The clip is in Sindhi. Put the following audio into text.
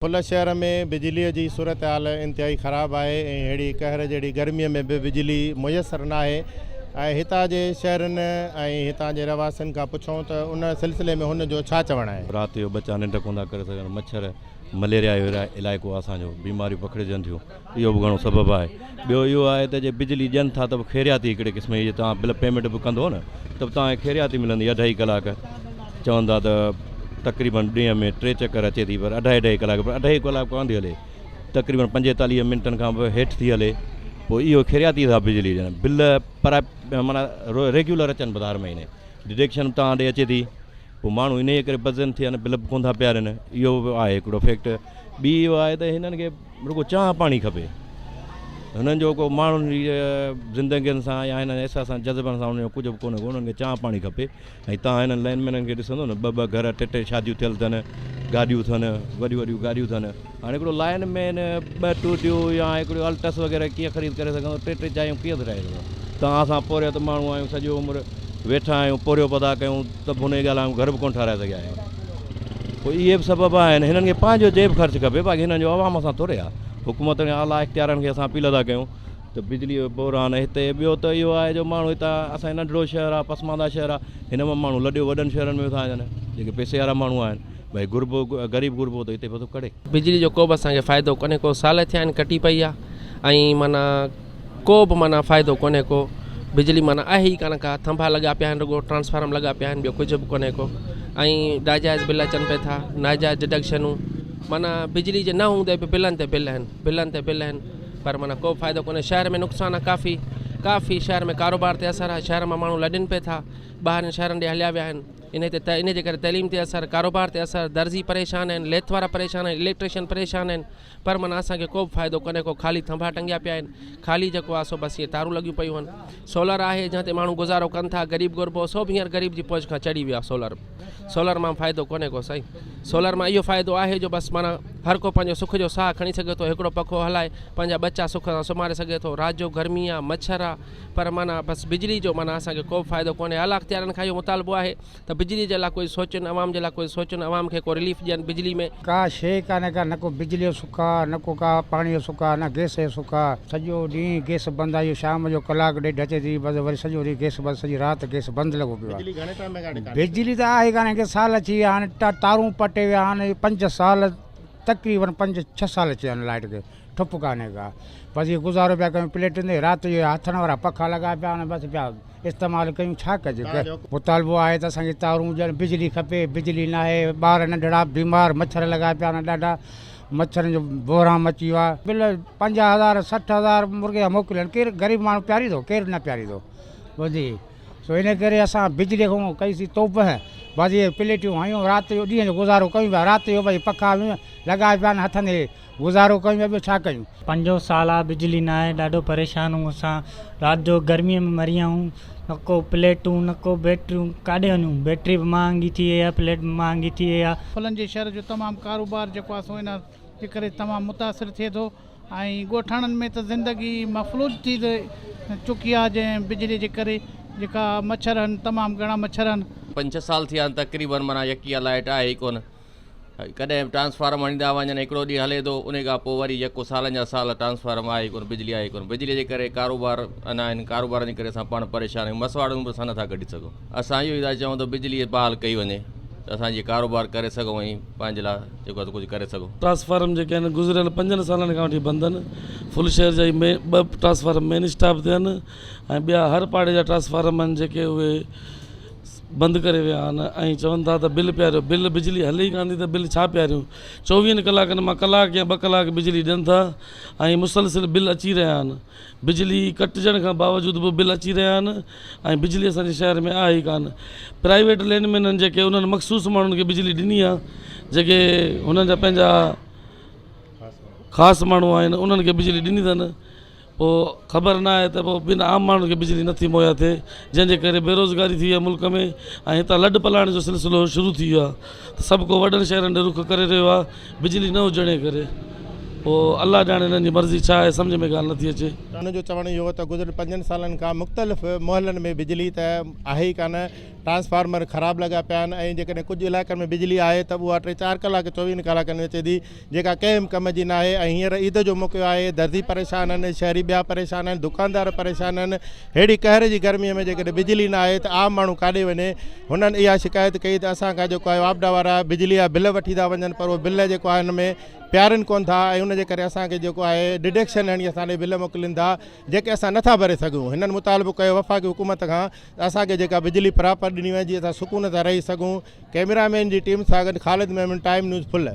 ڦل شهر ۾ بجليء جي صورتحال انتهائي خراب آهي ۽ ههڙي قهر جهڙي گرميء ۾ به بجلي ميسر ناهي ۽ هتان جي شهرين ۽ هتان جي رهواسين کان پڇون ته ان سلسلي ۾ هن جو ڇا چوڻ آهي. رات جو ٻچا ننڊ ڪونه ٿا ڪري سگهن، مڇر، مليريا جو علائقو آهي اسان جو، بيماريون پکڙجن ٿيون، اهو به گهڻو سبب آهي. ٻيو اهو آهي ته جي بجلي ڏين ٿا ته به خيرياتي هڪڙي قسم جي توهان بل پيمينٽ به ڪندو نه ته به توهان کي خيرياتي ملندي اڍائي ڪلاڪ چون ٿا ته تقريبن ڏينهن ۾ ٽي چڪر اچي ٿي پر اڍائي اڍائي ڪلاڪ پر اڍائي ڪلاڪ ڪونه ٿي هلي تقريبن 45 منٽن کان به هيٺ ٿي هلي پوء اهو خيرياتي ٿا بجلي ڏين بل پر معنيٰ ريگيولر اچن پيا ٿا هر مهيني ڊڊڪشن توهان ڏي اچي ٿي پوء ماڻهو انهيء ڪري بزن ٿيا آهن بل به ڪونه ٿا پيارين اهو به آهي هڪڙو فيڪٽ ٻي اهو آهي ته هنن کي رڳو چانهه پاڻي کپي هنن جو ڪو ماڻهن جي زندگين سان يا هنن احساسن جذبن سان انهن جو ڪجهه به ڪونهي ڪو انهن کي چانهه پاڻي کپي ۽ توهان هنن لائن مينن کي ڏسندو نه ٻه ٻه گهر ٽي ٽي شاديون ٿيل اٿن گاڏيون اٿن وڏيون وڏيون گاڏيون اٿن هاڻي هڪڙو لائن مين ٻه ٽوٽيون يا هڪڙو الٽس وغيره ڪيئن خريد ڪري سگهندو ٽي ٽي جايون ڪيئن ٺاهي سگهندو توهان اسان پورهيت ماڻهو آهيون سڄي عمر ويٺا آهيون پورهيو پيا ٿا ڪيون ته به انهيء ڳالهه آئون گهر به ڪونه ٺهرائي سگهيا آهيون. پوء اهي به سبب آهن. هنن کي پنهنجو جيب خرچ کپي باقي هنن جو عوام سان ٿوري آهي. حڪومت ۽ اعليٰ اختيارن کي اسان اپيل ٿا ڪيون ته بجلي جو بحران هتي ٻيو ته اهو آهي جو ماڻهو هتان اسان جو ننڍڙو شهر آهي پسمانده شهر آهي هن مان ماڻهو لڏيو وڏن شهرن ۾ ٿا وڃن جيڪي پئسي وارا ماڻهو آهن ڀئي غربو غريب غربو ته هتي پيو ٿو ڪڙي. بجلي جو ڪوبه اسان کي فائدو ڪونهي ڪو سال ٿيا آهن ڪٽي پئي آهي ۽ معنيٰ ڪو به معنيٰ فائدو ڪونهي ڪو بجلي معنيٰ آهي ئي ڪانه ڪا ٿنڀا لڳا پيا آهن رڳو ٽرانسفارم لڳا پيا آهن ٻيو ڪجهه به ڪونهي ڪو ۽ ناجائز بل اچن پئي ٿا ناجائز ڊڊڪشنون معنيٰ بجلي جي نه هوندي به بلن تي بل آهن بلن تي بل آهن پر معنيٰ ڪو به فائدو ڪونهي شهر ۾ نقصان آهي ڪافي ڪافي شهر ۾ ڪاروبار تي اثر آهي شهر مان ماڻهو لڏن پئي ٿا ٻاهرين شهرن ڏي هليا ويا آهن انهي تي انهي جي ڪري تعليم تي اثر ڪاروبار تي اثر درزي پريشان آهن ليٿ وارا پريشان آهن اليڪٽريشن پريشان آهن پر معنيٰ اسان کي ڪو به فائدو ڪونهي ڪو خالي ٿنڀا ٽنگيا پيا آهن خالي جيڪو آهي سو بس اهي تارون لڳيون پيون آهن سولر آهي جنهن تي ماڻهو گذارو ڪن ٿا غريب غربو سو به هينئر غريب جي پهچ کان چڙهي ويو آهي سولر سولر مان فائدو ڪونهي ڪو سائين سولر مان اهو فائدو آهي جو بس معنيٰ هر ڪو پنهنجو سک جو ساهه کڻي سگهي ٿو هڪڙو پکو هلائي پنهنجا ٻچا سک سان سمهاري سگهي ٿو رات جو گرمي آهي مڇر آهي پر معنيٰ بس بجلي جو معنيٰ اسان کي ڪو به فائدو ڪونهي اعليٰ اختيارن کان اهو مطالبو آهي ته بجلي جي لاء ڪجهه سوچن عوام جي لاء ڪجهه سوچن عوام کي ڪو رليف ڏين بجلي ۾. ڪا شيء ڪانهي ڪا نه ڪو بجلي جو سک آ نه ڪو ڪا پاڻي جو سک آ نه گئس جو سک آ سڄو ڏينهن گئس بند آ اهو شام جو ڪلاڪ ڏيڍ اچي ٿي بس وري سڄو ڏينهن گئس بند سڄي رات گئس بند لڳو پيو آ بجلي گهڻي ٽائيم کان ڪانهي بجلي ته آهي ڪانه ڪي سال اچي ويا هاڻي تارون پٽي ويا آهن پنج سال تقريبن پنج ڇهه سال اچي ويا آهن لائٽ کي ٺپ ڪانهي ڪا بس اهو گذارو پيا ڪيون پليٽن تي رات جو هٿن وارا پکا لڳا پيا آهن بس پيا استعمال ڪيون ڇا ڪجي مطالبو آهي ته اسان کي تارون ڏين بجلي کپي بجلي ناهي ٻار ننڍڙا بيمار مڇر لڳا پيا آهن ڏاڍا مڇرن جو بحران مچي ويو آهي بل 50 هزار 60 هزار مرغي جا موڪلين ڪير غريب ماڻهو پياريندو ڪير نه پياريندو ٻڌي سو ان ڪري اسان بجلي کان ڪئي سي توبه بس اهي پليٽيون هنيون رات جو ڏينهن جو گذارو ڪيون پيا رات جو ڀئي پکا لڳا پيا آهن هٿن تي گذارو ڪيون يا ٻيو ڇا ڪيون. پنجون سال آ بجلي ناهي ڏاڍو پريشان هون اسان رات جو گرمي ۾ مري ويا آهيون نه ڪو پليٽون نه ڪو بيٽريون ڪاڏي وڃون بيٽري به مهانگي ٿي وئي آ پليٽ به مهانگي ٿي وئي آ. ڦلن جي شھر جو تمام ڪاروبار جيڪو آ سو ان جي ڪري تمام متاثر ٿئي ٿو ۽ ڳوٺاڻن ۾ ته زندگي مفلوج ٿي چڪي آ جنهن بجلي جي ڪري جيڪا مڇر ھن تمام گهڻا مڇر ھن. پنج ڇهه سال ٿي ويا آهن تقريبن معنيٰ يڪي اها لائيٽ آهي ئي ڪونه. ڪڏهن به ٽرانسفارم هڻي ٿا وڃن هڪڙو ڏينهن هلي ٿو انهي کان پوء وري يڪو سالن جا سال ٽرانسفارم آهي ئي ڪونه بجلي آهي ئي ڪونه بجلي جي ڪري ڪاروبار اڃا آهن ڪاروبارن جي ڪري اسان پاڻ پريشان آهيون مسواڙون به اسان نٿا ڪڍي سگهون اسان اهو ئي ٿا چئون ته بجلي بحال ڪئي وڃي ته اسان جيئن ڪاروبار ڪري سگهون ۽ پنهنجي لاء جيڪو آهي ڪجهه ڪري سگهون. ٽرانسفارم جيڪي آهن گذريل پنجن سالن کان وٺي بند آهن ڦل شهر جا هي ٻه ٽرانسفارم مين اسٽاپ تي آهن ۽ ٻيا هر پاڙي جا ٽرانسفارم آهن جيڪي اهي بند ڪري ويا آهن ۽ چون ٿا ته بل پياريو بل بجلي هلي ئي ڪانه ٿي ته بل ڇا پياريون چوويهن ڪلاڪن مان ڪلاڪ يا ٻه ڪلاڪ بجلي ڏين ٿا ۽ مسلسل بل اچي رهيا آهن بجلي ڪٽجڻ کان باوجود به بل اچي رهيا آهن ۽ بجلي اسان جي شهر ۾ آهي ئي ڪانه پرائيويٽ لين مينن جيڪي انهن مخصوص ماڻهن کي بجلي ڏني آهي جيڪي هنن جا پنهنجا خاص ماڻهو آهن انهن کي بجلي ڏني اٿن پوء خبر نه آهي ته پوء ٻين عام ماڻهن کي بجلي نٿي مهيا ٿئي جنهن جي ڪري بيروزگاري ٿي وئي آهي ملڪ ۾ ۽ هتان لڏ پلاڻ جو سلسلو شروع ٿي ويو آهي ته سڀ ڪو وڏن شهرن ڏي رخ ڪري رهيو آهي بجلي نه هجڻ جي ڪري پوء الله ڄاڻي هنن جي مرضي ڇا آهي سمجهه ۾ ڳالهه نٿي اچي. هن جو چوڻ اهو هو ته گذريل پنجن سالن کان مختلف محلن ۾ بجلي ته آهي ئي ڪانه. ٽرانسفارمر خراب لڳا پيا آهن ۽ جيڪڏهن ڪجهه علائقن ۾ بجلي آهي ته اها ٽي چار ڪلاڪ چوويهن ڪلاڪن ۾ اچي ٿي جيڪا ڪنهن به ڪم جي ناهي ۽ هينئر عيد جو موقعو آهي درزي پريشان آهن شهري ٻيا پريشان آهن دڪاندار پريشان آهن ههڙي قهر جي گرمي ۾ جيڪڏهن بجلي ناهي ته عام ماڻهو ڪاڏي وڃي هنن اها شڪايت ڪئي ته اسان کان جيڪو آهي واپڊا وارا بجلي جا بل وٺي ٿا وڃن پر اهي بل جيڪو آهي ان ۾ پيارين ڪونه ٿا ۽ ان جي ڪري اسان کي جيڪو آهي ڊڊڪشن هڻي اسان ڏي بل موڪلين ٿا جيڪي اسان نٿا ڀري سگهون هنن مطالبو ڪيو وفاقي حڪومت کان ته اسان کي جيڪا بجلي پراپر ڏني وڃي جيئن اسان سڪون سان رهي سگهون ڪئميرا مين جي ٽيم سان گڏ خالد ميمڻ ٽائيم نيوز ڦل.